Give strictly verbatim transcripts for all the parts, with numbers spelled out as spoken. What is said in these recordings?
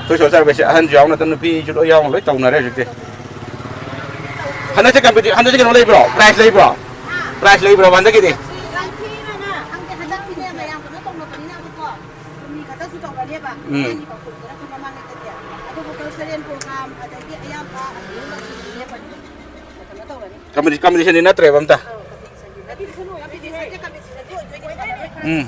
Social service ꯑꯍꯟꯁꯨ ꯌꯥꯎꯅ, ꯅꯨꯄꯤꯁꯨ ꯂꯣꯏ ꯌꯥꯎꯅ ꯂꯣꯏ ꯇꯧꯅꯔꯦ ꯍꯧꯖꯤꯛꯇꯤ꯫ ꯍꯟꯗꯛꯁꯦ ꯀꯝꯄꯤꯇꯤ-, ꯍꯟꯗꯛꯁꯦ ꯀꯩꯅꯣ ꯂꯩꯕ꯭ꯔꯣ? ꯄ꯭ꯔꯥꯏꯖ ꯂꯩꯕ꯭ꯔꯣ? ꯄ꯭ꯔꯥꯏꯖ ꯂꯩꯕ꯭ꯔꯣ ꯍꯟꯗꯛꯀꯤꯗꯤ? ꯍꯟꯗꯛꯀꯤꯅꯦ ꯃꯌꯥꯝ ꯀꯩꯅꯣ ꯇꯧꯅꯕꯅꯤꯅꯕꯀꯣ, ꯍꯨꯝꯅꯤ ꯈꯛꯇꯁꯨ ꯇꯧꯔꯅꯦꯕ꯫ ꯎꯝ꯫ ꯑꯅꯤ ꯄꯥꯡꯊꯣꯛꯇꯅ ꯑꯩꯈꯣꯏ ꯃꯃꯥꯡꯉꯩꯗꯗꯤ꯫ ꯑꯗꯨꯕꯨ ꯀꯜꯆꯔꯦꯜ ꯄ꯭ꯔꯣꯒ꯭ꯔꯥꯝ ꯑꯗꯒꯤ ꯑꯌꯥꯝꯕ ꯑꯗꯨꯝ ꯂꯣꯏꯁꯤꯟꯕꯤꯅꯦꯕ꯫ ꯀꯩꯅꯣ ꯇꯧꯔꯅꯤ꯫ ꯀꯝꯄꯤꯇꯤ-, ꯀꯝꯄꯤꯇꯤꯁꯟꯗꯤ ꯅꯠꯇ꯭ꯔꯦꯕ ꯑꯝꯇ? ꯑꯥ, ꯀꯝꯄꯤꯇꯤꯁꯟꯗꯤ ꯅꯠꯇ꯭ꯔꯦ꯫ ꯀꯝꯄꯤꯇꯤꯁꯟꯗꯤ ꯑꯣꯏꯗꯣꯏꯅꯦ꯫ ꯎꯝ꯫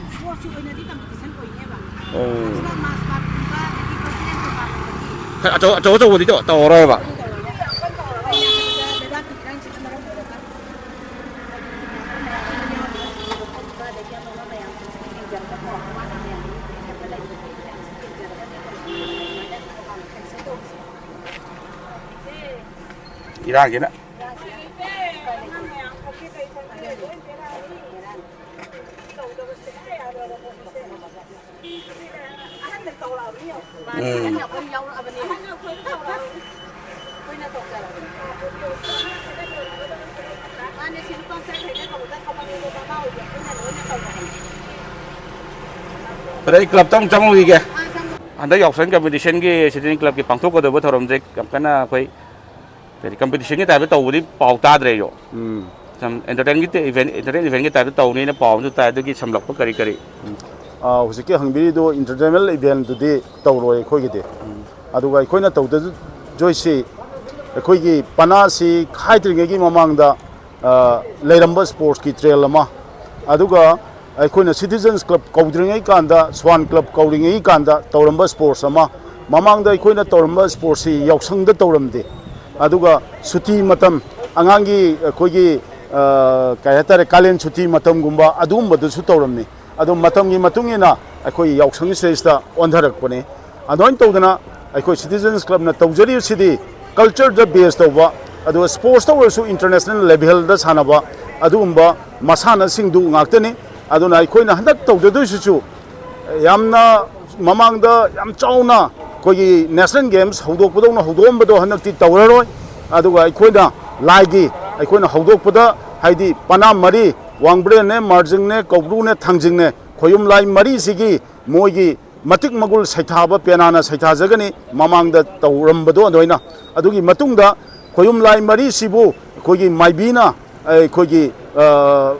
ꯏꯁꯄꯣꯔꯠꯁꯀꯤ ꯑꯣꯏꯅꯗꯤ ꯀꯝꯄꯤꯇꯤꯁꯟ ꯑꯣꯏꯅꯦꯕ꯫ ꯎꯝ꯫ ꯑꯗꯨꯒ ꯃꯥꯁ ꯄꯥꯔꯠꯀꯨꯝꯕ ꯑꯗꯒꯤ ꯀꯜꯆꯔꯦꯜ ꯄ꯭ꯔꯣꯒ꯭ꯔꯥꯝꯒꯨꯝꯕꯗꯤ ꯑꯆꯧ-, ꯑꯆꯧ ꯑꯆꯧꯕꯗꯤ ꯇꯧ-, ꯇꯧꯔꯔꯣꯏꯕ? ꯑꯗꯨ ꯇꯧꯔꯅꯤ꯫ ꯌꯥꯝ ꯀꯟꯅ ꯇꯧꯔꯔꯣꯏ꯫ ꯑꯩꯅ ꯍꯥꯏꯕꯗ ꯂꯩꯕꯥꯛꯀꯤ ꯏꯔꯥꯡꯁꯤꯅ ꯃꯔꯝ ꯑꯣꯏꯔꯒ ꯏꯔꯥꯡꯁꯤꯅ꯫ ꯎꯝ꯫ ꯕ꯭ꯔꯗꯔ, ꯑꯩ ꯀ꯭ꯂꯕꯇ ꯑꯃꯨꯛ ꯆꯪꯉꯨꯈꯤꯒꯦ꯫ ꯍꯟꯗꯛ ꯌꯥꯎꯁꯪ ꯀꯝꯄꯤꯇꯤꯁꯟꯒꯤ ꯁꯤꯇꯤꯖꯟ ꯀ꯭ꯂꯕꯀꯤ ꯄꯥꯡꯊꯣꯛꯀꯗꯧꯕ ꯊꯧꯔꯝꯁꯦ ꯌꯥꯝ ꯀꯟꯅ ꯑꯩꯈꯣꯏ ꯀꯔꯤ ꯀꯝꯄꯤꯇꯤꯁꯟꯒꯤ ꯇꯥꯏꯞꯇ ꯇꯧꯕꯗꯤ ꯄꯥꯎ ꯇꯥꯗ꯭ꯔꯦ ꯑꯩꯁꯨ꯫ ꯎꯝ꯫ ꯁꯝ ꯑꯦꯟꯇꯔꯇꯦꯟꯒꯤ ꯏꯚꯦꯟ, ꯑꯦꯟꯇꯔꯇꯦꯟ ꯏꯚꯦꯟꯒꯤ ꯇꯥꯏꯞꯇ ꯇꯧꯅꯤꯅ ꯄꯥꯎ ꯑꯃꯁꯨ ꯇꯥꯏ, ꯑꯗꯨꯒꯤ ꯁꯝꯂꯞꯄ ꯀꯔꯤ ꯀꯔꯤ? ꯎꯝ꯫ ꯑꯥ, ꯍꯧꯖꯤꯛꯀꯤ ꯍꯪꯕꯤꯔꯤꯗꯨ ꯏꯟꯇꯔꯇꯦꯟꯃꯦꯟ ꯏꯚꯦꯟꯗꯨꯗꯤ ꯇꯧꯔꯣꯏ ꯑꯩꯈꯣꯏꯒꯤꯗꯤ꯫ ꯎꯝ꯫ ꯑꯗꯨꯒ ꯑꯩꯈꯣꯏꯅ ꯇꯧꯗꯣꯏꯁꯤ ꯑꯩꯈꯣꯏꯒꯤ ꯄꯅꯥꯁꯤ ꯈꯥꯏꯗ꯭ꯔꯤꯉꯩꯒꯤ ꯃꯃꯥꯡꯗ, ꯑꯥ, ꯂꯩꯔꯝꯕ ꯁ꯭ꯄꯣꯔꯠꯁꯀꯤ ꯇ꯭ꯔꯦꯜ ꯑꯃ, ꯑꯗꯨꯒ ꯑꯩꯈꯣꯏꯅ ꯁꯤꯇꯤꯖꯟꯁ ꯀ꯭ꯂꯕ ꯀꯧꯗ꯭ꯔꯤꯉꯩ ꯀꯥꯟꯗ, ꯁ꯭ꯋꯥꯟ ꯀ꯭ꯂꯕ ꯀꯧꯔꯤꯉꯩ ꯀꯥꯟꯗ ꯇꯧꯔꯝꯕ ꯁ꯭ꯄꯣꯔꯠꯁ ꯑꯃ, ꯃꯃꯥꯡꯗ ꯑꯩꯈꯣꯏꯅ ꯇꯧꯔꯝꯕ ꯁ꯭ꯄꯣꯔꯠꯁꯁꯤ ꯌꯥꯎꯁꯪꯗ ꯇꯧꯔꯝꯗꯦ꯫ ꯑꯗꯨꯒ ꯁꯨꯇꯤ ꯃꯇꯝ, ꯑꯉꯥꯡꯒꯤ ꯑꯩꯈꯣꯏꯒꯤ, ꯑ, ꯀꯩ ꯍꯥꯏꯇꯥꯔꯦ, ꯀꯥꯂꯦꯟ ꯁꯨꯇꯤ ꯃꯇꯝꯒꯨꯝꯕ ꯑꯗꯨꯒꯨꯝꯕꯗꯁꯨ ꯇꯧꯔꯝꯃꯤ꯫ ꯑꯗꯣ ꯃꯇꯝꯒꯤ ꯃꯇꯨꯡ ꯏꯟꯅ ꯑꯩꯈꯣꯏ ꯌꯥꯎꯁꯪ ꯁꯤꯗꯩꯁꯤꯗ ꯑꯣꯟꯊꯔꯛꯄꯅꯦ꯫ ꯑꯗꯨꯃꯥꯏꯅ ꯇꯧꯗꯅ ꯑꯩꯈꯣꯏ ꯁꯤꯇꯤꯖꯟꯁ ꯀ꯭ꯂꯕꯅ ꯇꯧꯖꯔꯤꯕꯁꯤꯗꯤ ꯀꯜꯆꯔꯗ ꯕꯦꯁ ꯇꯧꯕ, ꯑꯗꯨꯒ ꯁ꯭ꯄꯣꯔꯠꯁꯇ ꯑꯣꯏꯔꯁꯨ ꯏꯟꯇꯔꯅꯦꯁꯅꯦꯜ ꯂꯦꯚꯦꯜꯗ ꯁꯥꯟꯅꯕ ꯑꯗꯨꯒꯨꯝꯕ ꯃꯁꯥꯟꯅꯁꯤꯡꯗꯨ ꯉꯥꯛꯇꯅꯤ꯫ ꯑꯗꯨꯅ ꯑꯩꯈꯣꯏꯅ ꯍꯟꯗꯛ ꯇꯧꯖꯗꯣꯏꯁꯤꯁꯨ ꯌꯥꯝꯅ ꯃꯃꯥꯡꯗ ꯌꯥꯝ ꯆꯥꯎꯅ ꯑꯩꯈꯣꯏꯒꯤ ꯅꯦꯁꯅꯦꯜ ꯒꯦꯝꯁ ꯍꯧꯗꯣꯛꯄꯗꯧꯅ ꯍꯧꯗꯣꯛꯑꯝꯕꯗꯣ ꯍꯟꯗꯛꯇꯤ ꯇꯧꯔꯔꯣꯏ꯫ ꯑꯗꯨꯒ ꯑꯩꯈꯣꯏꯅ ꯂꯥꯏꯒꯤ, ꯑꯩꯈꯣꯏꯅ ꯍꯧꯗꯣꯛꯄꯗ ꯍꯥꯏꯗꯤ ꯄꯅꯥ ꯃꯔꯤ, ꯋꯥꯡꯕ꯭ꯔꯦꯟꯅꯦ, ꯃꯥꯔꯖꯤꯡꯅꯦ, ꯀꯧꯕ꯭ꯔꯨꯅꯦ, ꯊꯥꯡꯖꯤꯡꯅꯦ, ꯈꯣꯌꯨꯝ ꯂꯥꯏ ꯃꯔꯤꯁꯤꯒꯤ ꯃꯣꯏꯒꯤ ꯃꯇꯤꯛ ꯃꯒꯨꯜ ꯁꯩꯊꯥꯕ ꯄꯦꯅꯥꯅ ꯁꯩꯊꯥꯖꯒꯅꯤ꯫ ꯃꯃꯥꯡꯗ ꯇꯧꯔꯝꯕꯗꯣ ꯑꯗꯨꯃꯥꯏꯅ꯫ ꯑꯗꯨꯒꯤ ꯃꯇꯨꯡꯗ ꯈꯣꯌꯨꯝ ꯂꯥꯏ ꯃꯔꯤꯁꯤꯕꯨ ꯑꯩꯈꯣꯏꯒꯤ ꯃꯥꯏꯕꯤꯅ, ꯑꯩꯈꯣꯏꯒꯤ, ꯑ,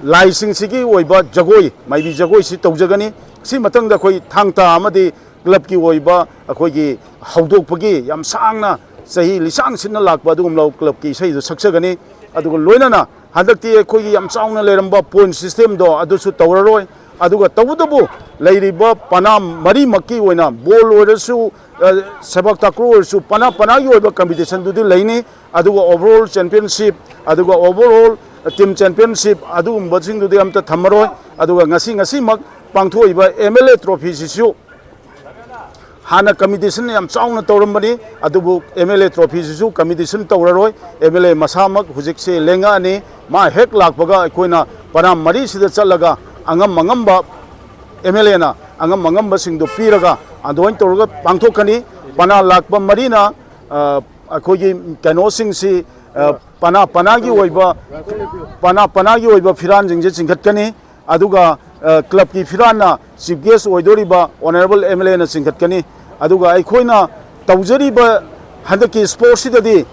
ꯂꯥꯏꯁꯤꯡꯁꯤꯒꯤ ꯑꯣꯏꯕ ꯖꯒꯣꯏ, ꯃꯥꯏꯕꯤ ꯖꯒꯣꯏꯁꯤ ꯇꯧꯖꯒꯅꯤ꯫ ꯁꯤ ꯃꯊꯪꯗ ꯑꯩꯈꯣꯏ ꯊꯥꯡ ꯇꯥ ꯑꯃꯗꯤ ꯀ꯭ꯂꯕꯀꯤ ꯑꯣꯏꯕ ꯑꯩꯈꯣꯏꯒꯤ ꯍꯧꯗꯣꯛꯄꯒꯤ ꯌꯥꯝ ꯁꯥꯡꯅ ꯆꯍꯤ ꯂꯤꯁꯥꯡ ꯁꯤꯠꯅ ꯂꯥꯛꯄ ꯑꯗꯨꯒꯨꯝꯂꯕ ꯀ꯭ꯂꯕꯀꯤ ꯏꯁꯩꯗꯨ ꯁꯛꯆꯒꯅꯤ꯫ ꯑꯗꯨꯒ ꯂꯣꯏꯅꯅ ꯍꯟꯗꯛꯇꯤ ꯑꯩꯈꯣꯏꯒꯤ ꯌꯥꯝ ꯆꯥꯎꯅ ꯂꯩꯔꯝꯕ ꯄꯣꯏꯟꯠ ꯁꯤꯁꯇꯦꯝꯗꯣ ꯑꯗꯨꯁꯨ ꯇꯧꯔꯔꯣꯏ꯫ ꯑꯗꯨꯒ ꯇꯧꯕꯇꯕꯨ ꯂꯩꯔꯤꯕ ꯄꯅꯥ ꯃꯔꯤꯃꯛꯀꯤ ꯑꯣꯏꯅ ꯕꯣꯜ ꯑꯣꯏꯔꯁꯨ, ꯑ, ꯁꯦꯕꯛ ꯇꯥꯀ꯭ꯔꯨ ꯑꯣꯏꯔꯁꯨ ꯄꯅꯥ ꯄꯅꯥꯒꯤ ꯑꯣꯏꯕ ꯀꯝꯄꯤꯇꯤꯁꯟꯗꯨꯗꯤ ꯂꯩꯅꯤ꯫ ꯑꯗꯨꯒ ꯑꯣꯚꯔꯑꯣꯜ ꯆꯦꯝꯄꯤꯌꯟꯁꯤꯞ, ꯑꯗꯨꯒ ꯑꯣꯚꯔꯑꯣꯜ ꯇꯤꯝ ꯆꯦꯝꯄꯤꯌꯟꯁꯤꯞ ꯑꯗꯨꯒꯨꯝꯕꯁꯤꯡꯗꯨꯗꯤ ꯑꯝꯇ ꯊꯝꯃꯔꯣꯏ꯫ ꯑꯗꯨꯒ ꯉꯁꯤ, ꯉꯁꯤꯃꯛ ꯄꯥꯡꯊꯣꯛꯏꯕ ꯑꯦꯝ ꯑꯦꯜ ꯑꯦ ꯇ꯭ꯔꯣꯐꯤꯁꯤꯁꯨ ꯍꯥꯟꯅ ꯀꯝꯄꯤꯇꯤꯁꯟ ꯌꯥꯝ ꯆꯥꯎꯅ ꯇꯧꯔꯝꯕꯅꯤ, ꯑꯗꯨꯕꯨ ꯑꯦꯝ ꯑꯦꯜ ꯑꯦ ꯇ꯭ꯔꯣꯐꯤꯁꯤꯁꯨ ꯀꯝꯄꯤꯇꯤꯁꯟ ꯇꯧꯔꯔꯣꯏ꯫ ꯑꯦꯝ ꯑꯦꯜ ꯑꯦ ꯃꯁꯥꯃꯛ ꯍꯧꯖꯤꯛꯁꯦ ꯂꯦꯡꯉꯛꯑꯅꯤ꯫ ꯃꯥ ꯍꯦꯛ ꯂꯥꯛꯄꯒ ꯑꯩꯈꯣꯏꯅ ꯄꯅꯥ ꯃꯔꯤꯁꯤꯗ ꯆꯠꯂꯒ ꯑꯉꯝ ꯑꯉꯝꯕ, ꯑꯦꯝ ꯑꯦꯜ ꯑꯦꯅ ꯑꯉꯝ ꯑꯉꯝꯕꯁꯤꯡꯗꯨ ꯄꯤꯔꯒ ꯑꯗꯨꯃꯥꯏꯅ ꯇꯧꯔꯒ ꯄꯥꯡꯊꯣꯛꯀꯅꯤ꯫ ꯄꯅꯥ ꯂꯥꯛꯄ ꯃꯔꯤꯅ, ꯑ, ꯑꯩꯈꯣꯏꯒꯤ ꯀꯩꯅꯣꯁꯤꯡꯁꯤ, ꯑ, ꯄꯅꯥ ꯄꯅꯥꯒꯤ ꯑꯣꯏꯕ, ꯄꯅꯥ ꯄꯅꯥꯒꯤ ꯑꯣꯏꯕ ꯐꯤꯔꯥꯟꯁꯤꯡꯁꯦ ꯆꯤꯡꯈꯠꯀꯅꯤ꯫ ꯑꯗꯨꯒ, ꯑ, ꯀ꯭ꯂꯕꯀꯤ ꯐꯤꯔꯥꯟꯅ ꯆꯤꯐ ꯒꯦꯁ ꯑꯣꯏꯗꯣꯔꯤꯕ ꯑꯣꯅꯔꯦꯕꯜ ꯑꯦꯝ ꯑꯦꯜ ꯑꯦꯅ ꯆꯤꯡꯈꯠꯀꯅꯤ꯫ ꯑꯗꯨꯒ ꯑꯩꯈꯣꯏꯅ ꯇꯧꯖꯔꯤꯕ ꯍꯟꯗꯛꯀꯤ ꯁ꯭ꯄꯣꯔꯠꯁꯤꯗꯗꯤ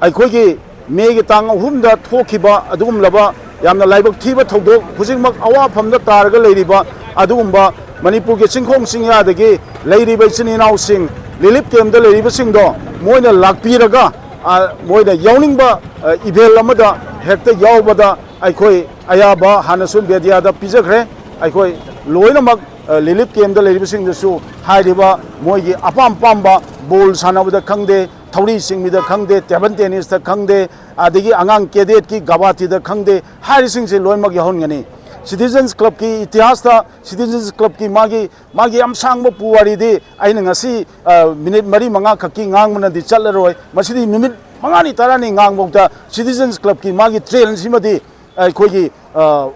ꯑꯩꯈꯣꯏꯒꯤ ꯃꯦꯒꯤ ꯇꯥꯡ ꯑꯍꯨꯝꯗ ꯊꯣꯛꯈꯤꯕ ꯑꯗꯨꯒꯨꯝꯂꯕ ꯌꯥꯝꯅ ꯂꯥꯏꯕꯛ ꯊꯤꯕ ꯊꯧꯗꯣꯛ, ꯍꯧꯖꯤꯛꯃꯛ ꯑꯋꯥꯐꯝꯗ ꯇꯥꯔꯒ ꯂꯩꯔꯤꯕ ꯑꯗꯨꯒꯨꯝꯕ ꯃꯅꯤꯄꯨꯔꯒꯤ ꯆꯤꯡꯈꯣꯡ ꯆꯤꯡꯌꯥꯗꯒꯤ ꯂꯩꯔꯤꯕ ꯏꯆꯤꯟ ꯏꯅꯥꯎꯁꯤꯡ, ꯔꯤꯂꯤꯐ ꯀꯦꯝꯞꯇ ꯂꯩꯔꯤꯕꯁꯤꯡꯗꯣ ꯃꯣꯏꯅ ꯂꯥꯛꯄꯤꯔꯒ, ꯑ, ꯃꯣꯏꯅ ꯌꯥꯎꯅꯤꯡꯕ, ꯑ, ꯏꯚꯦꯟꯠ ꯑꯃꯗ ꯍꯦꯛꯇ ꯌꯥꯎꯕꯗ ꯑꯩꯈꯣꯏ ꯑꯌꯥꯕ ꯍꯥꯟꯅꯁꯨ ꯃꯦꯗꯤꯌꯥꯗ ꯄꯤꯖꯈ꯭ꯔꯦ꯫ ꯑꯩꯈꯣꯏ ꯂꯣꯏꯅꯃꯛ, ꯑ, ꯔꯤꯂꯤꯐ ꯀꯦꯝꯞꯇ ꯂꯩꯔꯤꯕꯁꯤꯡꯗꯁꯨ ꯍꯥꯏꯔꯤꯕ ꯃꯣꯏꯒꯤ ꯑꯄꯥꯝ ꯑꯄꯥꯝꯕ ꯕꯣꯜ ꯁꯥꯟꯅꯕꯗ ꯈꯪꯗꯦ, ꯊꯧꯔꯤ ꯆꯤꯡꯕꯤꯗ ꯈꯪꯗꯦ, ꯇꯦꯕꯜ ꯇꯦꯅꯤꯁꯇ ꯈꯪꯗꯦ, ꯑꯗꯒꯤ ꯑꯉꯥꯡ ꯀꯦꯗꯦꯠꯀꯤ ꯒꯕꯥꯇꯤꯗ ꯈꯪꯗꯦ, ꯍꯥꯏꯔꯤꯁꯤꯡꯁꯦ ꯂꯣꯏꯅꯃꯛ ꯌꯥꯎꯍꯟꯒꯅꯤ꯫ ꯁꯤꯇꯤꯖꯟꯁ ꯀ꯭ꯂꯕꯀꯤ ꯏꯇꯤꯍꯥꯁꯇ ꯁꯤꯇꯤꯖꯟꯁ ꯀ꯭ꯂꯕꯀꯤ ꯃꯥꯒꯤ, ꯃꯥꯒꯤ ꯌꯥꯝ ꯁꯥꯡꯕ ꯄꯨꯋꯥꯔꯤꯗꯤ ꯑꯩꯅ ꯉꯁꯤ, ꯑ, ꯃꯤꯅꯤꯠ ꯃꯔꯤ ꯃꯉꯥ ꯈꯛꯀꯤ ꯉꯥꯡꯕꯅꯗꯤ ꯆꯠꯂꯔꯣꯏ꯫ ꯃꯁꯤꯗꯤ ꯅꯨꯃꯤꯠ ꯃꯉꯥꯅꯤ ꯇꯔꯥꯅꯤ ꯉꯥꯡꯕꯐꯥꯎꯗ ꯁꯤꯇꯤꯖꯟꯁ ꯀ꯭ꯂꯕꯀꯤ ꯃꯥꯒꯤ ꯇ꯭ꯔꯦꯟꯁꯤꯃꯗꯤ ꯑꯩꯈꯣꯏꯒꯤ, ꯑ,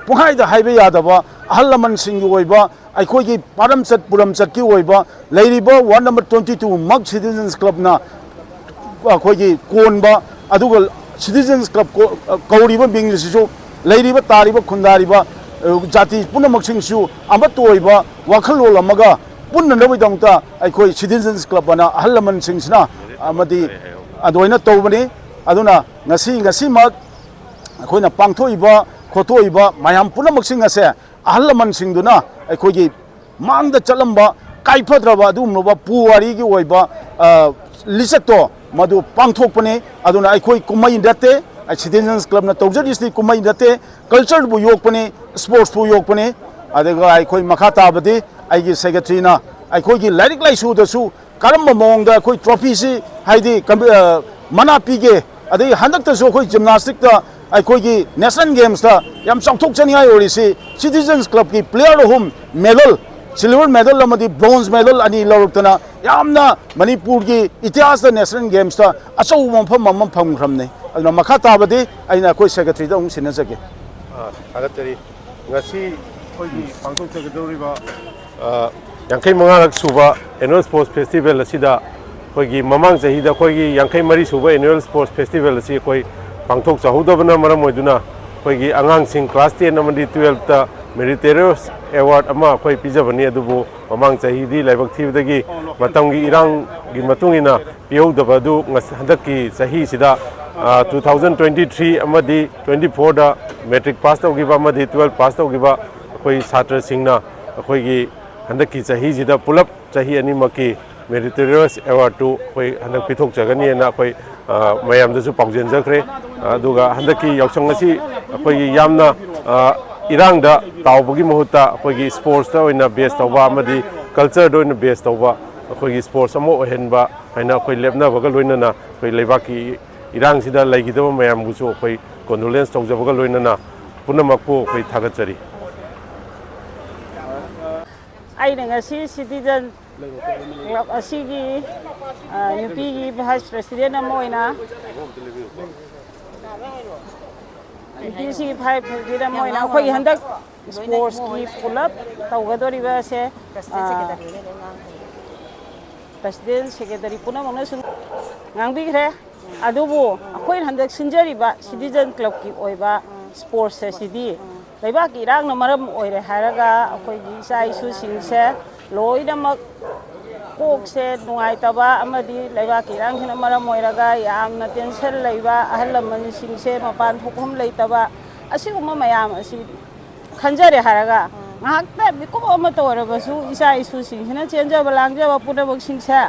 ꯄꯨꯡꯍꯥꯏꯗ ꯍꯥꯏꯕ ꯌꯥꯗꯕ ꯑꯍꯜ ꯂꯃꯟꯁꯤꯡꯒꯤ ꯑꯣꯏꯕ, ꯑꯩꯈꯣꯏꯒꯤ ꯄꯥꯔꯝꯆꯠ ꯄꯨꯔꯝꯆꯠꯀꯤ ꯑꯣꯏꯕ ꯂꯩꯔꯤꯕ ꯋꯥꯔꯗ ꯅꯝꯕꯔ ꯇ꯭ꯋꯦꯟꯇꯤ ꯇꯨ ꯃꯛ ꯁꯤꯇꯤꯖꯟꯁ ꯀ꯭ꯂꯕꯅ ꯑꯩꯈꯣꯏꯒꯤ ꯀꯣꯟꯕ, ꯑꯗꯨꯒ ꯁꯤꯇꯤꯖꯟꯁ ꯀ꯭ꯂꯕ ꯀꯣ-, ꯀꯧꯔꯤꯕ ꯃꯤꯡ ꯑꯁꯤꯁꯨ ꯂꯩꯔꯤꯕ, ꯇꯥꯔꯤꯕ, ꯈꯨꯟꯗꯥꯔꯤꯕ ꯖꯥꯇꯤ ꯄꯨꯝꯅꯃꯛꯁꯤꯡꯁꯨ ꯑꯃꯠꯇ ꯑꯣꯏꯕ ꯋꯥꯈꯜꯂꯣꯟ ꯑꯃꯒ ꯄꯨꯟꯅꯅꯕꯒꯤꯗꯃꯛꯇ ꯑꯩꯈꯣꯏ ꯁꯤꯇꯤꯖꯟꯁ ꯀ꯭ꯂꯕ ꯑꯅ ꯑꯍꯜ ꯂꯃꯟꯁꯤꯡꯁꯤꯅ ꯑꯃꯗꯤ ꯑꯗꯨꯃꯥꯏꯅ ꯇꯧꯕꯅꯤ꯫ ꯑꯗꯨꯅ ꯉꯁꯤ, ꯉꯁꯤꯃꯛ ꯑꯩꯈꯣꯏꯅ ꯄꯥꯡꯊꯣꯛꯏꯕ ꯈꯣꯠꯇꯣꯛꯏꯕ ꯃꯌꯥꯝ ꯄꯨꯝꯅꯃꯛꯁꯤꯡ ꯑꯁꯦ ꯑꯍꯜ ꯂꯃꯟꯁꯤꯡꯗꯨꯅ ꯑꯩꯈꯣꯏꯒꯤ ꯃꯥꯡꯗ ꯆꯠꯂꯝꯕ ꯀꯥꯏꯐꯗ꯭ꯔꯕ ꯑꯗꯨꯒꯨꯝꯂꯕ ꯄꯨꯋꯥꯔꯤꯒꯤ ꯑꯣꯏꯕ, ꯑ, ꯂꯤꯆꯠꯇꯣ ꯃꯗꯨ ꯄꯥꯡꯊꯣꯛꯄꯅꯤ꯫ ꯑꯗꯨꯅ ꯑꯩꯈꯣꯏ ꯀꯨꯝꯍꯩ ꯅꯠꯇꯦ, ꯁꯤꯇꯤꯖꯟꯁ ꯀ꯭ꯂꯕꯅ ꯇꯧꯖꯔꯤꯁꯤ ꯀꯨꯝꯍꯩ ꯅꯠꯇꯦ, ꯀꯜꯆꯔꯕꯨ ꯌꯣꯛꯄꯅꯤ, ꯁ꯭ꯄꯣꯔꯠꯁꯄꯨ ꯌꯣꯛꯄꯅꯤ꯫ ꯑꯗꯨꯒ ꯑꯩꯈꯣꯏ ꯃꯈꯥ ꯇꯥꯕꯗꯤ ꯑꯩꯒꯤ ꯁꯦꯀ꯭ꯔꯦꯇꯔꯤꯅ ꯑꯩꯈꯣꯏꯒꯤ ꯂꯥꯏꯔꯤꯛ ꯂꯥꯏꯁꯨꯗꯁꯨ ꯀꯔꯝꯕ ꯃꯑꯣꯡꯗ ꯑꯩꯈꯣꯏ ꯇ꯭ꯔꯣꯐꯤꯁꯤ ꯍꯥꯏꯗꯤ ꯀꯝ-, ꯑ, ꯃꯅꯥ ꯄꯤꯒꯦ, ꯑꯗꯒꯤ ꯍꯟꯗꯛꯇꯁꯨ ꯑꯩꯈꯣꯏ ꯖꯤꯝꯅꯥꯁꯇꯤꯛꯇ ꯑꯩꯈꯣꯏꯒꯤ ꯅꯦꯁꯅꯦꯜ ꯒꯦꯝꯁꯇ ꯌꯥꯝ ꯆꯥꯎꯊꯣꯛꯆꯅꯤꯡꯉꯥꯏ ꯑꯣꯏꯔꯤꯁꯤ ꯁꯤꯇꯤꯖꯟꯁ ꯀ꯭ꯂꯕꯀꯤ ꯄ꯭ꯂꯦꯌꯔ ꯑꯍꯨꯝ ꯃꯦꯗꯜ, ꯁꯤꯜꯚꯔ ꯃꯦꯗꯜ ꯑꯃꯗꯤ ꯕ꯭ꯔꯣꯟꯖ ꯃꯦꯗꯜ ꯑꯅꯤ ꯂꯧꯔꯛꯇꯅ ꯌꯥꯝꯅ ꯃꯅꯤꯄꯨꯔꯒꯤ ꯏꯇꯤꯍꯥꯁꯇ ꯅꯦꯁꯅꯦꯜ ꯒꯦꯝꯁꯇ ꯑꯆꯧꯕ ꯃꯐꯝ ꯑꯃ ꯐꯪꯈ꯭ꯔꯕꯅꯤ꯫ ꯑꯗꯨꯅ ꯃꯈꯥ ꯇꯥꯕꯗꯤ ꯑꯩꯅ ꯑꯩꯈꯣꯏ ꯁꯦꯀ꯭ꯔꯦꯇꯔꯤꯗ ꯑꯃꯨꯛ ꯁꯤꯟꯅꯖꯒꯦ꯫ ꯑ, ꯊꯥꯒꯠꯆꯔꯤ꯫ ꯉꯁꯤ ꯑꯩꯈꯣꯏꯒꯤ ꯄꯥꯡꯊꯣꯛꯆꯒꯗꯧꯔꯤꯕ, ꯑ, ꯌꯥꯡꯈꯩ ꯃꯉꯥꯔꯛ ꯁꯨꯕ ꯑꯦꯅꯨꯋꯦꯜ ꯁ꯭ꯄꯣꯔꯠꯁ ꯐꯦꯁꯇꯤꯚꯦꯜ ꯑꯁꯤꯗ ꯑꯩꯈꯣꯏꯒꯤ ꯃꯃꯥꯡ ꯆꯍꯤꯗ ꯑꯩꯈꯣꯏꯒꯤ ꯌꯥꯡꯈꯩ ꯃꯔꯤ ꯁꯨꯕ ꯑꯦꯅꯨꯋꯦꯜ ꯁ꯭ꯄꯣꯔꯠꯁ ꯐꯦꯁꯇꯤꯚꯦꯜ ꯑꯁꯤ ꯑꯩꯈꯣꯏ ꯄꯥꯡꯊꯣꯛꯆꯍꯧꯗꯕꯅ ꯃꯔꯝ ꯑꯣꯏꯗꯨꯅ ꯑꯩꯈꯣꯏꯒꯤ ꯑꯉꯥꯡꯁꯤꯡ ꯀ꯭ꯂꯥꯁ ꯇꯦꯟ ꯑꯃꯗꯤ ꯇꯨꯋꯦꯜꯐꯇ ꯃꯦꯔꯤꯇꯣꯔꯤꯌꯁ ꯑꯦꯋꯥꯔꯗ ꯑꯃ ꯑꯩꯈꯣꯏ ꯄꯤꯖꯕꯅꯤ꯫ ꯑꯗꯨꯕꯨ ꯃꯃꯥꯡ ꯆꯍꯤꯗꯤ ꯂꯥꯏꯕꯛ ꯊꯤꯕꯗꯒꯤ ꯃꯇꯝꯒꯤ ꯏꯔꯥꯡꯒꯤ ꯃꯇꯨꯡ ꯏꯟꯅ ꯄꯤꯍꯧꯗꯕ ꯑꯗꯨ ꯉꯁ-, ꯍꯟꯗꯛꯀꯤ ꯆꯍꯤꯁꯤꯗ, ꯑ, ꯇꯨ ꯊꯥꯎꯖꯟ ꯇ꯭ꯋꯦꯟꯇꯤ ꯊ꯭ꯔꯤ ꯑꯃꯗꯤ ꯇ꯭ꯋꯦꯟꯇꯤ ꯐꯣꯔꯗ ꯃꯦꯇ꯭ꯔꯤꯛ ꯄꯥꯁ ꯇꯧꯈꯤꯕ ꯑꯃꯗꯤ ꯇꯨꯋꯦꯜꯐ ꯄꯥꯁ ꯇꯧꯈꯤꯕ ꯑꯩꯈꯣꯏ ꯁꯥꯇ꯭ꯔꯁꯤꯡꯅ ꯑꯩꯈꯣꯏꯒꯤ ꯍꯟꯗꯛꯀꯤ ꯆꯍꯤꯁꯤꯗ ꯄꯨꯂꯞ ꯆꯍꯤ ꯑꯅꯤꯃꯛꯀꯤ ꯃꯦꯔꯤꯇꯣꯔꯤꯌꯁ ꯑꯦꯋꯥꯔꯗꯇꯨ ꯑꯩꯈꯣꯏ ꯍꯟꯗꯛ ꯄꯤꯊꯣꯛꯆꯒꯅꯤꯅ ꯑꯩꯈꯣꯏ, ꯑ, ꯃꯌꯥꯝꯗꯁꯨ ꯄꯥꯎꯖꯦꯟꯖꯈ꯭ꯔꯦ꯫ ꯑꯗꯨꯒ ꯍꯟꯗꯛꯀꯤ ꯌꯥꯎꯁꯪ ꯑꯁꯤ ꯑꯩꯈꯣꯏꯒꯤ ꯌꯥꯝꯅ, ꯑ, ꯏꯔꯥꯡꯗ ꯇꯥꯎꯕꯒꯤ ꯃꯍꯨꯠꯇ ꯑꯩꯈꯣꯏꯒꯤ ꯁ꯭ꯄꯣꯔꯠꯁꯇ ꯑꯣꯏꯅ ꯕꯦꯖ ꯇꯧꯕ ꯑꯃꯗꯤ ꯀꯜꯆꯔꯗ ꯑꯣꯏꯅ ꯕꯦꯖ ꯇꯧꯕ ꯑꯩꯈꯣꯏꯒꯤ ꯁ꯭ꯄꯣꯔꯠꯁ ꯑꯃ ꯑꯣꯏꯍꯟꯕ ꯍꯥꯏꯅ ꯑꯩꯈꯣꯏ ꯂꯦꯞꯅꯕꯒ ꯂꯣꯏꯅꯅ ꯑꯩꯈꯣꯏ ꯂꯩꯕꯥꯛꯀꯤ ꯏꯔꯥꯡꯁꯤꯗ ꯂꯩꯈꯤꯗꯕ ꯃꯌꯥꯝꯕꯨꯁꯨ ꯑꯩꯈꯣꯏ ꯀꯣꯟꯗꯣꯂꯦꯟꯁ ꯇꯧꯖꯕꯒ ꯂꯣꯏꯅꯅ ꯄꯨꯝꯅꯃꯛꯄꯨ ꯑꯩꯈꯣꯏ ꯊꯥꯒꯠꯆꯔꯤ꯫ ꯑꯩꯅ ꯉꯁꯤ ꯁꯤꯇꯤꯖꯟ ꯀ꯭ꯂꯕ ꯑꯁꯤꯒꯤ, ꯑ, ꯅꯨꯄꯤꯒꯤ ꯚꯥꯏꯁ ꯄ꯭ꯔꯦꯁꯤꯗꯦꯟ ꯑꯃ ꯑꯣꯏꯅ, ꯅꯨꯄꯤꯁꯤꯒꯤ ꯚꯥꯏꯁ ꯄ꯭ꯔꯦꯁꯤꯗꯦꯟ ꯑꯃ ꯑꯣꯏꯅ ꯑꯩꯈꯣꯏꯒꯤ ꯍꯟꯗꯛ ꯁ꯭ꯄꯣꯔꯠꯁꯀꯤ ꯄꯨꯂꯞ ꯇꯧꯒꯗꯧꯔꯤꯕ ꯑꯁꯦ, ꯑ, ꯄ꯭ꯔꯦꯁꯤꯗꯦꯟ, ꯁꯦꯀ꯭ꯔꯦꯇꯔꯤ ꯄꯨꯝꯅꯃꯛꯅꯁꯨ ꯉꯥꯡꯕꯤꯈ꯭ꯔꯦ꯫ ꯑꯗꯨꯕꯨ ꯑꯩꯈꯣꯏꯅ ꯍꯟꯗꯛ ꯁꯤꯟꯖꯔꯤꯕ ꯁꯤꯇꯤꯖꯟ ꯀ꯭ꯂꯕꯀꯤ ꯑꯣꯏꯕ ꯁ꯭ꯄꯣꯔꯠꯁ ꯑꯁꯤꯗꯤ ꯂꯩꯕꯥꯛꯀꯤ ꯏꯔꯥꯡꯅ ꯃꯔꯝ ꯑꯣꯏꯔꯦ ꯍꯥꯏꯔꯒ ꯑꯩꯈꯣꯏꯒꯤ ꯏꯆꯥ ꯏꯁꯨꯁꯤꯡꯁꯦ ꯂꯣꯏꯅꯃꯛ ꯀꯣꯛꯁꯦ ꯅꯨꯡꯉꯥꯏꯇꯕ ꯑꯃꯗꯤ ꯂꯩꯕꯥꯛꯀꯤ ꯏꯔꯥꯡꯁꯤꯅ ꯃꯔꯝ ꯑꯣꯏꯔꯒ ꯌꯥꯝꯅ ꯇꯦꯟꯁꯟ ꯂꯩꯕ, ꯑꯍꯜ ꯂꯃꯟꯁꯤꯡꯁꯦ ꯃꯄꯥꯟ ꯊꯣꯛꯐꯝ ꯂꯩꯇꯕ, ꯑꯁꯤꯒꯨꯝꯕ ꯃꯌꯥꯝ ꯑꯁꯤ ꯈꯟꯖꯔꯦ ꯍꯥꯏꯔꯒ ꯉꯥꯏꯍꯥꯛꯇ ꯃꯤꯀꯨꯞ ꯑꯃꯇ ꯑꯣꯏꯔꯕꯁꯨ ꯏꯆꯥ ꯏꯁꯨꯁꯤꯡꯁꯤꯅ ꯆꯦꯟꯖꯕ ꯂꯥꯡꯖꯕ ꯄꯨꯝꯅꯃꯛꯁꯤꯡꯁꯦ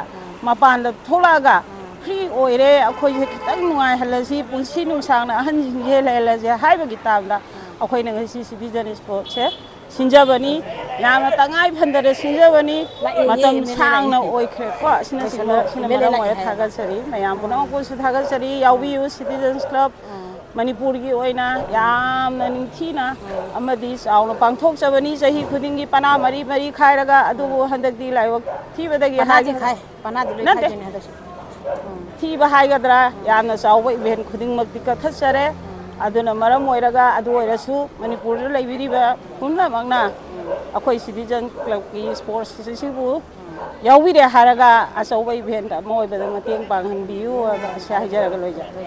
ꯃꯄꯥꯟꯗ ꯊꯣꯛꯂꯛꯑꯒ ꯐ꯭ꯔꯤ ꯑꯣꯏꯔꯦ, ꯑꯩꯈꯣꯏꯁꯦ ꯈꯤꯇꯪ ꯅꯨꯡꯉꯥꯏꯍꯜꯂꯁꯤ, ꯄꯨꯟꯁꯤ ꯅꯨꯡꯁꯥꯡꯅ ꯑꯍꯟꯁꯤꯡꯁꯦ ꯂꯩꯍꯜꯂꯁꯦ ꯍꯥꯏꯕꯒꯤ ꯇꯥꯡꯗ ꯑꯩꯈꯣꯏꯅ ꯉꯁꯤ ꯁꯤꯇꯤꯖꯟ ꯏꯁꯄꯣꯔꯠꯁꯦ ꯁꯤꯟꯖꯕꯅꯤ꯫ ꯌꯥꯝꯅ ꯇꯉꯥꯏ ꯐꯟꯗꯅ ꯁꯤꯟꯖꯕꯅꯤ꯫ ꯂꯥꯛꯑꯦ, ꯃꯇꯝ ꯂꯥꯛꯑꯦ, ꯁꯥꯡꯅ ꯂꯥꯛꯑꯦ꯫ ꯑꯣꯏꯈ꯭ꯔꯦꯀꯣ꯫ ꯑꯁꯤꯅꯆꯤꯡꯕ, ꯂꯣꯏꯁꯜꯂꯣ, ꯁꯤꯅ ꯑꯦꯝ ꯑꯦꯜ ꯑꯦ ꯃꯔꯝ ꯂꯥꯛꯑꯦ ꯑꯣꯏꯔ ꯍꯥꯏ꯫ ꯊꯥꯒꯠꯆꯔꯤ꯫ ꯃꯌꯥꯝ ꯄꯨꯝꯅꯃꯛꯄꯨꯁꯨ ꯊꯥꯒꯠꯆꯔꯤ꯫ ꯌꯥꯎꯕꯤꯌꯨ, ꯁꯤꯇꯤꯖꯟꯁ ꯀ꯭ꯂꯕ꯫ ꯃꯅꯤꯄꯨꯔꯒꯤ ꯑꯣꯏꯅ ꯌꯥꯝꯅ ꯅꯤꯡꯊꯤꯅ ꯑꯃꯗꯤ ꯆꯥꯎꯅ ꯄꯥꯡꯊꯣꯛꯆꯕꯅꯤ꯫ ꯆꯍꯤ ꯈꯨꯗꯤꯡꯒꯤ ꯄꯅꯥ ꯃꯔꯤ ꯃꯔꯤ ꯈꯥꯏꯔꯒ, ꯑꯗꯨꯕꯨ ꯍꯟꯗꯛꯇꯤ ꯂꯥꯏꯕꯛ ꯊꯤꯕꯗꯒꯤ ꯄꯅꯥꯗꯤ ꯍꯥꯏꯒ-, ꯈꯥꯏ, ꯄꯅꯥꯗꯤ ꯂꯣꯏ ꯅꯠꯇꯦ꯫ ꯈꯥꯏꯗꯣꯏꯅꯦ ꯍꯟꯗꯛꯁꯨ꯫ ꯎꯝ꯫ ꯊꯤꯕ ꯍꯥꯏꯒꯗ꯭ꯔꯥ, ꯌꯥꯝꯅ ꯆꯥꯎꯕ ꯏꯚꯦꯟ ꯈꯨꯗꯤꯡꯃꯛꯇꯤ ꯀꯛꯊꯠꯆꯔꯦ꯫ ꯑꯗꯨꯅ ꯃꯔꯝ ꯑꯣꯏꯔꯒ, ꯑꯗꯨ ꯑꯣꯏꯔꯁꯨ ꯃꯅꯤꯄꯨꯔꯗ ꯂꯩꯕꯤꯔꯤꯕ ꯄꯨꯝꯅꯃꯛꯅ ꯑꯩꯈꯣꯏ ꯁꯤꯇꯤꯖꯟ ꯀ꯭ꯂꯕꯀꯤ ꯏꯁꯄꯣꯔꯠꯁ ꯑꯁꯤꯕꯨ ꯌꯥꯎꯕꯤꯔꯦ ꯍꯥꯏꯔꯒ ꯑꯆꯧꯕ ꯏꯚꯦꯟ ꯑꯃ ꯑꯣꯏꯕꯗ ꯃꯇꯦꯡ ꯄꯥꯡꯍꯟꯕꯤꯌꯨ ꯍꯥꯏꯕ ꯑꯁꯤ ꯍꯥꯏꯖꯔꯒ ꯂꯣꯏꯖꯔꯦ꯫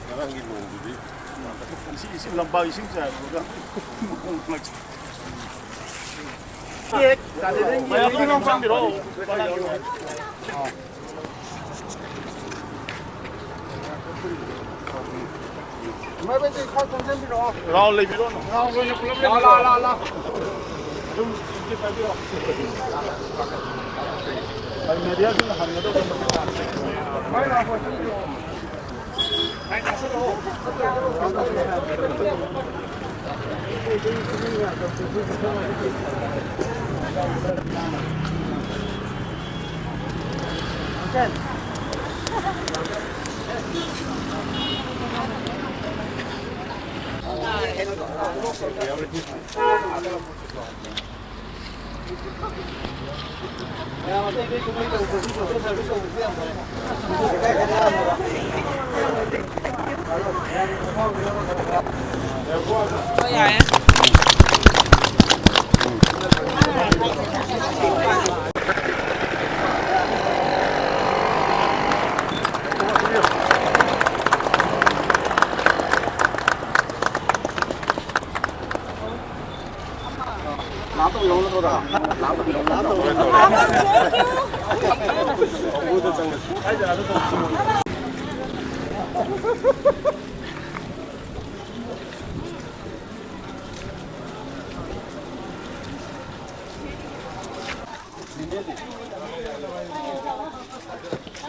ꯉꯔꯥꯡꯒꯤ ꯅꯣꯡꯗꯨꯗꯤ ꯏꯁꯤꯡ, ꯏꯁꯤꯡ ꯂꯝꯄꯥꯛ ꯏꯁꯤꯡ ꯆꯥꯏꯕꯒ ꯃꯌꯥꯝ ꯆꯪꯕꯤꯔꯣ꯫ ꯏꯃꯥ ꯏꯕꯦꯟ, ꯈꯔ ꯆꯪꯁꯤꯟꯕꯤꯔꯛꯑꯣ꯫ ꯔꯥꯎꯟ ꯂꯩꯕꯤꯔꯣ꯫ ꯔꯥꯎꯟ ꯑꯣꯏꯅ ꯄꯨꯂꯞ ꯂꯥꯎ, ꯂꯥꯎ, ꯂꯥꯎ, ꯂꯥꯎ꯫ ꯑꯗꯨꯝ ꯄꯥꯏꯕꯤꯔꯣ꯫ ꯃꯦꯗꯤꯌꯥꯁꯤꯡꯅ ꯍꯪꯒꯗꯧꯕ꯫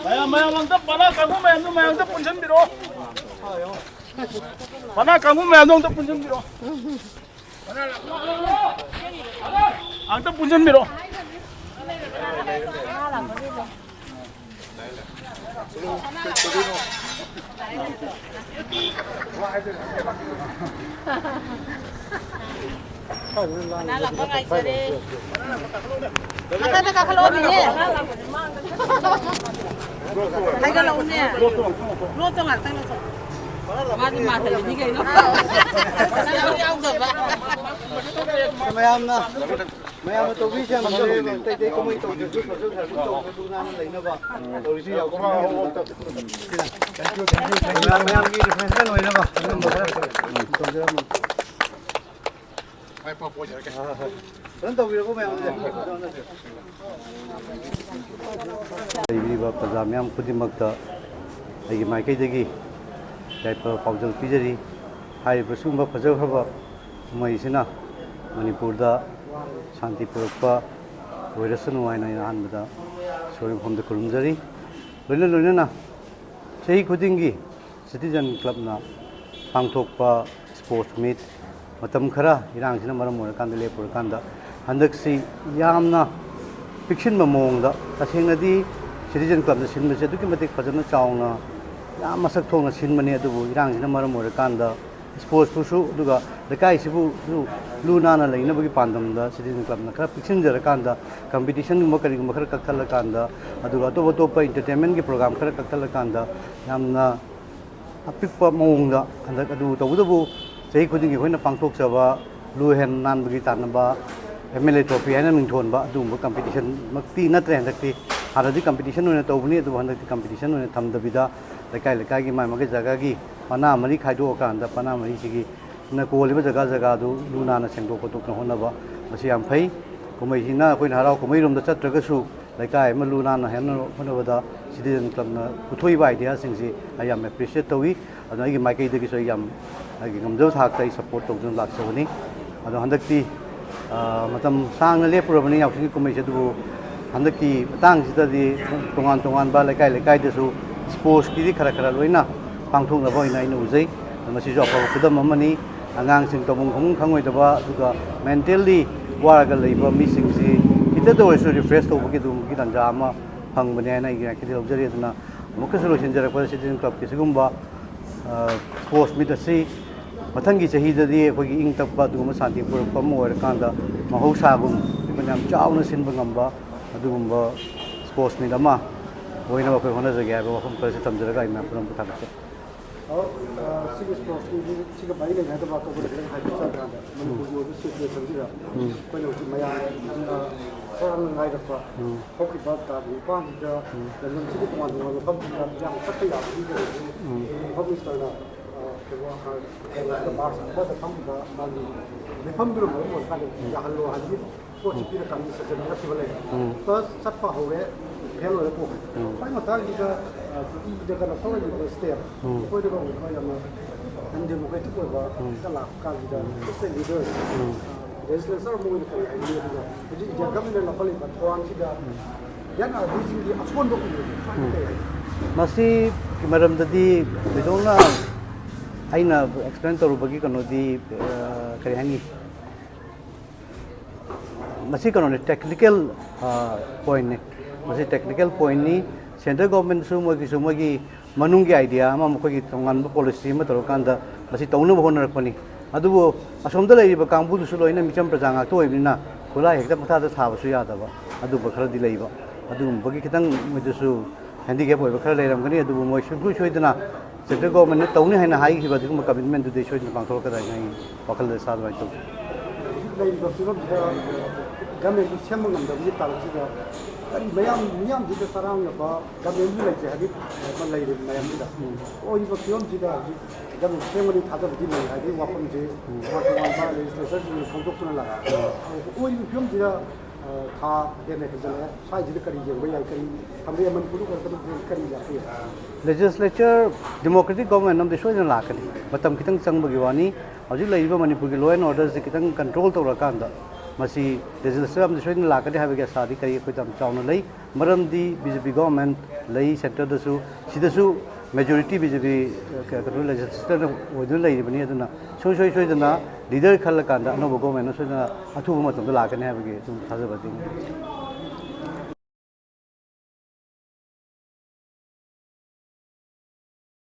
ꯃꯌꯥꯝ, ꯃꯌꯥꯝ ꯑꯝꯇ, ꯄꯅꯥ ꯀꯥꯡꯕꯨ ꯃꯌꯥꯝꯗꯣ, ꯃꯌꯥꯝ ꯑꯝꯇ ꯄꯨꯟꯁꯤꯟꯕꯤꯔꯣ꯫ ꯄꯅꯥ ꯀꯥꯡꯕꯨ ꯃꯌꯥꯝꯗꯣ ꯑꯝꯇ ꯄꯨꯟꯁꯤꯟꯕꯤꯔꯣ꯫ ꯑꯝꯇ ꯄꯨꯟꯁꯤꯟꯕꯤꯔꯣ꯫ ꯃꯊꯛꯇ ꯀꯥꯈꯠꯂꯛꯑꯣꯅꯦ꯫ ꯍꯥꯏꯒꯠꯂꯛꯎꯅꯦ꯫ ꯂꯣꯠꯇꯣ ꯉꯥꯛꯇꯪ ꯂꯣꯠꯇꯣ꯫ ꯃꯥꯗꯤ ꯃꯥ ꯍꯩꯕꯅꯤ ꯀꯩꯅꯣ꯫ ꯌꯥꯎꯗꯕ꯫ ꯃꯌꯥꯝꯅ, ꯃꯌꯥꯝꯅ ꯇꯧꯕꯤꯔꯤꯁꯦ ꯌꯥꯝ ꯐꯔꯦ꯫ ꯑꯇꯩ ꯑꯇꯩ ꯀꯨꯝꯍꯩ ꯇꯧꯗ꯭ꯔꯁꯨ social service ꯇꯧꯕꯗ ꯂꯨ ꯅꯥꯟꯅ ꯂꯩꯅꯕ ꯇꯧꯔꯤꯁꯤ ꯌꯥꯝ ꯐꯔꯦ꯫ ꯃꯌꯥꯝ, ꯃꯌꯥꯝꯒꯤ refreshment ꯑꯣꯏꯅꯕ ꯑꯗꯨꯝꯕ ꯈꯔ ꯇꯧꯖꯔꯝꯃꯣ꯫ ꯐꯖꯅ ꯇꯧꯕꯤꯔꯕꯣ ꯃꯌꯥꯝꯁꯦ? ꯂꯩꯕꯤꯔꯤꯕ ꯄ꯭ꯔꯖꯥ ꯃꯤꯌꯥꯝ ꯈꯨꯗꯤꯡꯃꯛꯇ ꯑꯩꯒꯤ ꯃꯥꯏꯀꯩꯗꯒꯤ ꯌꯥꯏꯐ ꯄꯥꯎꯖꯦꯜ ꯄꯤꯖꯔꯤ꯫ ꯍꯥꯏꯔꯤꯕ ꯁꯤꯒꯨꯝꯕ ꯐꯖꯈ꯭ꯔꯕ ꯀꯨꯝꯍꯩꯁꯤꯅ ꯃꯅꯤꯄꯨꯔꯗ ꯁꯥꯟꯇꯤ ꯄꯨꯔꯛꯄ ꯑꯣꯏꯔꯁꯅꯨ ꯍꯥꯏꯅ ꯑꯩꯅ ꯑꯍꯥꯟꯕꯗ ꯏꯁꯣꯔꯒꯤ ꯃꯐꯝꯗ ꯈꯨꯔꯨꯝꯖꯔꯤ꯫ ꯂꯣꯏꯅ ꯂꯣꯏꯅꯅ ꯆꯍꯤ ꯈꯨꯗꯤꯡꯒꯤ Citizen Clubꯅ ꯄꯥꯡꯊꯣꯛꯄ sports meet ꯃꯇꯝ ꯈꯔ ꯏꯔꯥꯡꯁꯤꯅ ꯃꯔꯝ ꯑꯣꯏꯔꯀꯥꯟꯗ ꯂꯦꯞꯄꯨꯔꯀꯥꯟꯗ ꯍꯟꯗꯛꯁꯤ ꯌꯥꯝꯅ ꯄꯤꯛꯁꯤꯟꯕ ꯃꯑꯣꯡꯗ, ꯇꯁꯦꯡꯅꯗꯤ Citizen Clubꯅ ꯁꯤꯟꯕꯁꯦ ꯑꯗꯨꯛꯀꯤ ꯃꯇꯤꯛ ꯐꯖꯅ ꯆꯥꯎꯅ ꯌꯥꯝ ꯃꯁꯛ ꯊꯣꯛꯅ ꯁꯤꯟꯕꯅꯤ, ꯑꯗꯨꯕꯨ ꯏꯔꯥꯡꯁꯤꯅ ꯃꯔꯝ ꯑꯣꯏꯔꯀꯥꯟꯗ sportsꯇꯨꯁꯨ ꯑꯗꯨꯒ ꯂꯩꯀꯥꯏꯁꯤꯕꯨ ꯂꯨ ꯅꯥꯟꯅ ꯂꯩꯅꯕꯒꯤ ꯄꯥꯟꯗꯝꯗ Citizen Clubꯅ ꯈꯔ ꯄꯤꯛꯁꯤꯟꯖꯔꯀꯥꯟꯗ competitionꯒꯨꯝꯕ ꯀꯔꯤꯒꯨꯝꯕ ꯈꯔ ꯀꯛꯊꯠꯂꯀꯥꯟꯗ, ꯑꯗꯨꯒ ꯑꯇꯣꯞ ꯑꯇꯣꯞꯄ entertainmentꯀꯤ program ꯈꯔ ꯀꯛꯊꯠꯂꯀꯥꯟꯗ ꯌꯥꯝꯅ ꯑꯄꯤꯛꯄ ꯃꯑꯣꯡꯗ ꯍꯟꯗꯛ ꯑꯗꯨ ꯇꯧꯕꯇꯕꯨ ꯆꯍꯤ ꯈꯨꯗꯤꯡꯒꯤ ꯑꯩꯈꯣꯏꯅ ꯄꯥꯡꯊꯣꯛꯆꯕ ꯂꯨ ꯍꯦꯟ ꯅꯥꯟꯕꯒꯤ ꯇꯥꯟꯅꯕ MLA trophy ꯍꯥꯏꯅ ꯃꯤꯡꯊꯣꯟꯕ ꯑꯗꯨꯒꯨꯝꯕ competitionꯃꯛꯇꯤ ꯅꯠꯇ꯭ꯔꯦ ꯍꯟꯗꯛꯇꯤ꯫ ꯍꯥꯟꯅꯗꯤ competition ꯑꯣꯏꯅ ꯇꯧꯕꯅꯤ, ꯑꯗꯨꯕꯨ ꯍꯟꯗꯛꯇꯤ competition ꯑꯣꯏꯅ ꯊꯝꯗꯕꯤꯗ ꯂꯩꯀꯥꯏ ꯂꯩꯀꯥꯏꯒꯤ ꯃꯥꯏ ꯃꯥꯒꯤ ꯖꯒꯥꯒꯤ ꯄꯅꯥ ꯃꯔꯤ ꯈꯥꯏꯗꯣꯛꯑꯀꯥꯟꯗ ꯄꯅꯥ ꯃꯔꯤꯁꯤꯒꯤ ꯅ ꯀꯣꯜꯂꯤꯕ ꯖꯒꯥ ꯖꯒꯥꯗꯨ ꯂꯨ ꯅꯥꯟꯅ ꯁꯦꯡꯗꯣꯛ ꯈꯣꯠꯇꯣꯛꯇꯅ ꯍꯣꯠꯅꯕ ꯃꯁꯤ ꯌꯥꯝ ꯐꯩ꯫ ꯀꯨꯝꯍꯩꯁꯤꯅ ꯑꯩꯈꯣꯏꯅ ꯍꯔꯥꯎ ꯀꯨꯝꯍꯩꯔꯣꯝꯗ ꯆꯠꯇ꯭ꯔꯒꯁꯨ ꯂꯩꯀꯥꯏ ꯑꯃ ꯂꯨ ꯅꯥꯟꯅ ꯍꯦꯟꯅ ꯍꯣꯠꯅꯕꯗ Citizen Clubꯅ ꯄꯨꯊꯣꯛꯏꯕ ideaꯁꯤꯡꯁꯤ ꯑꯩ ꯌꯥꯝ appreciate ꯇꯧꯏ꯫ ꯑꯗꯨꯅ ꯑꯩꯒꯤ ꯃꯥꯏꯀꯩꯗꯒꯤꯁꯨ ꯑꯩ ꯌꯥꯝ, ꯑꯩꯒꯤ ꯉꯝꯖꯕ ꯊꯥꯛꯇ ꯑꯩ support ꯇꯧꯗꯨꯅ ꯂꯥꯛꯆꯕꯅꯤ꯫ ꯑꯗꯣ ꯍꯟꯗꯛꯇꯤ, ꯑ, ꯃꯇꯝ ꯁꯥꯡꯅ ꯂꯦꯞꯄꯨꯔꯕꯅꯤ ꯌꯥꯎꯁꯪꯒꯤ ꯀꯨꯝꯍꯩꯁꯦ, ꯑꯗꯨꯕꯨ ꯍꯟꯗꯛꯀꯤ ꯃꯇꯥꯡꯁꯤꯗꯗꯤ ꯇꯣꯉꯥꯟ ꯇꯣꯉꯥꯟꯕ ꯂꯩꯀꯥꯏ ꯂꯩꯀꯥꯏꯗꯁꯨ sportsꯀꯤꯗꯤ ꯈꯔ ꯈꯔ ꯂꯣꯏꯅ ꯄꯥꯡꯊꯣꯛꯅꯕ ꯑꯣꯏꯅ ꯑꯩꯅ ꯎꯖꯩ꯫ ꯃꯁꯤꯁꯨ ꯑꯐꯕ ꯈꯨꯗꯝ ꯑꯃꯅꯤ꯫ ꯑꯉꯥꯡꯁꯤꯡ ꯇꯧꯐꯝ ꯈꯪꯐꯝ ꯈꯪꯉꯣꯏꯗꯕ, ꯑꯗꯨꯒ mentally ꯋꯥꯔꯒ ꯂꯩꯕ ꯃꯤꯁꯤꯡꯁꯤ ꯈꯤꯇꯗ ꯑꯣꯏꯔꯁꯨ refresh ꯇꯧꯕꯒꯤ ꯑꯗꯨꯒꯨꯝꯕꯒꯤ ꯇꯥꯟꯖꯥ ꯑꯃ ꯐꯪꯕꯅꯦ ꯍꯥꯏꯅ ꯑꯩꯒꯤ ꯃꯥꯏꯀꯩꯗꯒꯤ ꯂꯧꯖꯔꯤ꯫ ꯑꯗꯨꯅ ꯑꯃꯨꯛꯀꯁꯨ ꯂꯣꯏꯁꯤꯟꯖꯔꯛꯄꯗ Citizen Clubꯀꯤ ꯁꯤꯒꯨꯝꯕ, ꯑ, sports meet ꯑꯁꯤ ꯃꯊꯪꯒꯤ ꯆꯍꯤꯗꯗꯤ ꯑꯩꯈꯣꯏꯒꯤ ꯏꯪ ꯇꯞꯄ ꯑꯗꯨꯒꯨꯝꯕ ꯁꯥꯟꯇꯤ ꯄꯨꯔꯛꯄ ꯑꯃ ꯑꯣꯏꯔꯀꯥꯟꯗ ꯃꯍꯧꯁꯥꯒꯨꯝ ꯑꯩꯈꯣꯏꯅ ꯌꯥꯝ ꯆꯥꯎꯅ ꯁꯤꯟꯕ ꯉꯝꯕ ꯑꯗꯨꯒꯨꯝꯕ sports meet ꯑꯃ ꯑꯣꯏꯅꯕ ꯑꯩꯈꯣꯏ ꯍꯣꯠꯅꯖꯒꯦ ꯍꯥꯏꯕ ꯋꯥꯐꯝ ꯈꯔꯁꯤ ꯊꯝꯖꯔꯒ ꯑꯩ ꯃꯌꯥꯝ ꯄꯨꯝꯅꯃꯛꯄꯨ ꯊꯥꯒꯠꯆꯔꯤ꯫ ꯑꯣ, ꯑ, ꯁꯤꯒꯤ sportsꯀꯤ ꯁꯤꯒ ꯃꯔꯤ ꯂꯩꯅꯗꯕ ꯑꯇꯣꯞꯄꯗ ꯈꯤꯇꯪ ꯍꯥꯏꯕꯤꯌꯨ ꯆꯠꯀꯥꯟꯗ ꯃꯅꯤꯄꯨꯔꯒꯤ ꯑꯣꯏꯕ situationꯁꯤꯗ ꯑꯩꯈꯣꯏꯅ ꯍꯧꯖꯤꯛ ꯃꯌꯥꯝ ꯌꯥꯝꯅ ꯈꯧꯔꯥꯡꯅ ꯉꯥꯏꯔꯛꯄ ꯍꯧꯈꯤꯕ ꯇꯥꯡ ꯅꯤꯄꯥꯟꯁꯤꯗ ꯂꯝꯗꯝꯁꯤꯒꯤ ꯇꯣꯉꯥꯟ ꯇꯣꯉꯥꯟꯕ ꯃꯐꯝꯁꯤꯡꯗ ꯌꯥꯝ ꯆꯠꯄ ꯌꯥꯕꯒꯤ ꯀꯩꯅꯣꯁꯤ ꯍꯣꯝ ꯃꯤꯅꯤꯁꯇꯔꯅ, ꯑ, ꯀꯩꯅꯣ, ꯑ, ꯀꯩꯅꯣꯗ ꯃꯥꯔꯆ ꯑꯃꯗ ꯐꯝꯈꯤꯕ ꯃꯥꯒꯤ ꯃꯤꯐꯝꯗꯨꯅ ꯃꯔꯝ ꯑꯣꯏꯔꯀꯥꯟꯗ ꯌꯥꯍꯜꯂꯣ ꯍꯥꯏꯕꯒꯤ ꯄꯣꯠꯁꯤ ꯄꯤꯔꯀꯥꯟꯗ ꯁꯖꯟ ꯅꯠꯇꯕ ꯂꯩꯔꯦ꯫ ꯎꯝ꯫ ꯕꯁ ꯆꯠꯄ ꯍꯧꯔꯦ, ꯐꯦꯜ ꯑꯣꯏꯔꯦ ꯇꯣꯛꯈ꯭ꯔꯦ꯫ ꯎꯝ꯫ ꯈ꯭ꯋꯥꯏ ꯃꯇꯥꯡꯁꯤꯗ, ꯑ, ꯀꯨꯀꯤꯗꯒ ꯂꯧꯈꯠꯂꯛꯂꯤꯕ step, ꯎꯝ꯫ ꯃꯈꯣꯏꯗꯒ ꯑꯣꯏꯕ ꯌꯥꯝꯅ undemocratic ꯑꯣꯏꯕ ꯎꯝ꯫ ꯈꯤꯇ ꯂꯥꯛꯄ ꯀꯥꯟꯁꯤꯗ ꯎꯝ꯫ As a leader, ꯎꯝ꯫ ꯑ, legislature ꯑꯃ ꯑꯣꯏꯅ ꯀꯔꯤ ꯍꯥꯏꯅꯤꯡꯉꯤ? ꯑꯗꯨꯒ ꯍꯧꯖꯤꯛ India government ꯂꯧꯈꯠꯂꯤꯕ ꯊꯧꯔꯥꯡꯁꯤꯗ ꯎꯝ꯫ Young RDꯁꯤꯡꯒꯤ ꯑꯁꯣꯟꯕ ꯎꯕꯁꯦ ꯁ꯭ꯋꯥꯏꯗ ꯎꯝ꯫ ꯀꯔꯤ ꯍꯥꯏꯅꯤ? ꯃꯁꯤꯒꯤ ꯃꯔꯝꯗꯗꯤ ꯊꯣꯏꯗꯣꯛꯅ ꯑꯩꯅ explain ꯇꯧꯔꯨꯕꯒꯤ ꯀꯩꯅꯣꯗꯤ, ꯑ, ꯀꯔꯤ ꯍꯥꯏꯅꯤ? ꯃꯁꯤ ꯀꯩꯅꯣꯅꯤ, technical, ꯑ, pointꯅꯤ꯫ ꯃꯁꯤ technical pointꯅꯤ꯫ Central governmentꯁꯨ ꯃꯣꯏꯒꯤꯁꯨ ꯃꯣꯏꯒꯤ ꯃꯅꯨꯡꯒꯤ idea ꯑꯃ, ꯃꯈꯣꯏꯒꯤ ꯇꯣꯉꯥꯟꯕ policy ꯑꯃ ꯇꯧꯔꯀꯥꯟꯗ ꯃꯁꯤ ꯇꯧꯅꯕ ꯍꯣꯠꯅꯔꯛꯄꯅꯤ꯫ ꯑꯗꯨꯕꯨ ꯑꯁꯣꯝꯗ ꯂꯩꯔꯤꯕ ꯀꯥꯡꯕꯨꯗꯨꯁꯨ ꯂꯣꯏꯅ ꯃꯤꯆꯝ ꯄ꯭ꯔꯖꯥ ꯉꯥꯛꯇ ꯑꯣꯏꯕꯅꯤꯅ ꯈꯨꯠꯂꯥꯏ ꯍꯦꯛꯇ ꯄꯪꯊꯥꯗ ꯊꯥꯕꯁꯨ ꯌꯥꯗꯕ ꯑꯗꯨꯒꯨꯝꯕ ꯈꯔꯗꯤ ꯂꯩꯕ꯫ ꯑꯗꯨꯒꯨꯝꯕꯒꯤ ꯈꯤꯇꯪ ꯃꯣꯏꯗꯁꯨ handicap ꯑꯣꯏꯕ ꯈꯔ ꯂꯩꯔꯝꯒꯅꯤ, ꯑꯗꯨꯕꯨ ꯃꯣꯏ ꯁꯨꯡꯁꯣꯏ ꯁꯣꯏꯗꯅ Central governmentꯅ ꯇꯧꯅꯤ ꯍꯥꯏꯅ ꯍꯥꯏꯈꯤꯕ ꯑꯗꯨꯒꯨꯝꯕ commitmentꯗꯨꯗꯤ ꯁꯣꯏꯗꯅ ꯄꯥꯡꯊꯣꯔꯛꯀꯗ꯭ꯔꯥ ꯍꯥꯏꯅ ꯑꯩ ꯋꯥꯈꯜꯗ ꯁꯥ ꯑꯗꯨꯃꯥꯏꯅ ꯇꯧꯖꯩ꯫ ꯍꯧꯖꯤꯛ ꯂꯩꯔꯤꯕ ꯐꯤꯕꯝꯁꯤꯗ governmentꯁꯨ ꯁꯦꯝꯕ ꯉꯝꯗꯕꯒꯤ ꯇꯥꯔꯛꯁꯤꯗ ꯀꯔꯤ ꯃꯌꯥꯝ ꯃꯤꯌꯥꯝꯁꯤꯗ ꯆꯔꯥꯡꯅꯕ ꯒꯃꯦꯟꯁꯨ ꯂꯩꯇꯦ ꯍꯥꯏꯕꯗꯤ ꯑꯃ ꯂꯩꯔꯤꯕ ꯃꯌꯥꯝꯁꯤꯗ ꯑꯣꯏꯔꯤꯕ ꯐꯤꯕꯝꯁꯤꯗ ꯍꯧꯖꯤꯛ ꯒꯃꯦꯟ ꯁꯦꯝꯒꯅꯤ ꯊꯥꯖꯕꯗꯤ ꯂꯩ ꯍꯥꯏꯕꯒꯤ ꯋꯥꯐꯝꯁꯦ ꯇꯣꯉꯥꯟ ꯇꯣꯉꯥꯟꯕ ꯂꯦꯖꯤꯁꯂꯦꯆꯔꯁꯤꯡꯅ ꯐꯣꯡꯗꯣꯛꯇꯨꯅ ꯂꯥꯛꯑꯦ꯫ ꯑꯣꯏꯔꯤꯕ ꯐꯤꯕꯝꯁꯤꯗ ꯊꯥ ꯍꯦꯟꯅ ꯍꯦꯟꯖꯜꯂꯛꯑꯦ꯫ ꯁ꯭ꯋꯥꯏꯁꯤꯗ ꯀꯔꯤ ꯌꯦꯡꯕ ꯌꯥꯏ? ꯀꯔꯤ ꯊꯝꯕ ꯌꯥꯏ? ꯃꯅꯤꯄꯨꯔꯗ ꯑꯣꯏꯔꯒꯅ ꯀꯔꯤ ꯌꯥꯈꯤ? Legislature democratic government ꯑꯃꯗꯤ ꯁꯣꯏꯗꯅ ꯂꯥꯛꯀꯅꯤ꯫ ꯃꯇꯝ ꯈꯤꯇꯪ ꯆꯪꯕꯒꯤ ꯋꯥꯅꯤ꯫ ꯍꯧꯖꯤꯛ ꯂꯩꯔꯤꯕ ꯃꯅꯤꯄꯨꯔꯒꯤ law and orderꯁꯤ ꯈꯤꯇꯪ control ꯇꯧꯔꯀꯥꯟꯗ ꯃꯁꯤ legislature ꯑꯃꯗꯤ ꯁꯣꯏꯗꯅ ꯂꯥꯛꯀꯅꯤ ꯍꯥꯏꯕꯒꯤ ꯑꯁꯥꯗꯤ ꯀꯔꯤ ꯑꯩꯈꯣꯏ ꯌꯥꯝ ꯆꯥꯎꯅ ꯂꯩ꯫ ꯃꯔꯝꯗꯤ B J P government ꯂꯩ centreꯗꯁꯨ, ꯁꯤꯗꯁꯨ majority B J P ꯀꯩꯅꯣ legislatorꯅ ꯑꯣꯏꯗꯨꯅ ꯂꯩꯔꯤꯕꯅꯤ꯫ ꯑꯗꯨꯅ ꯁꯨꯡꯁꯣꯏ ꯁꯣꯏꯗꯅ leader ꯈꯜꯂꯀꯥꯟꯗ ꯑꯅꯧꯕ governmentꯅ ꯁꯣꯏꯗꯅ ꯑꯊꯨꯕ ꯃꯇꯝꯗ ꯂꯥꯛꯀꯅꯤ ꯍꯥꯏꯕꯒꯤ ꯑꯗꯨꯝ ꯊꯥꯖꯕꯗꯤ ꯂꯩ꯫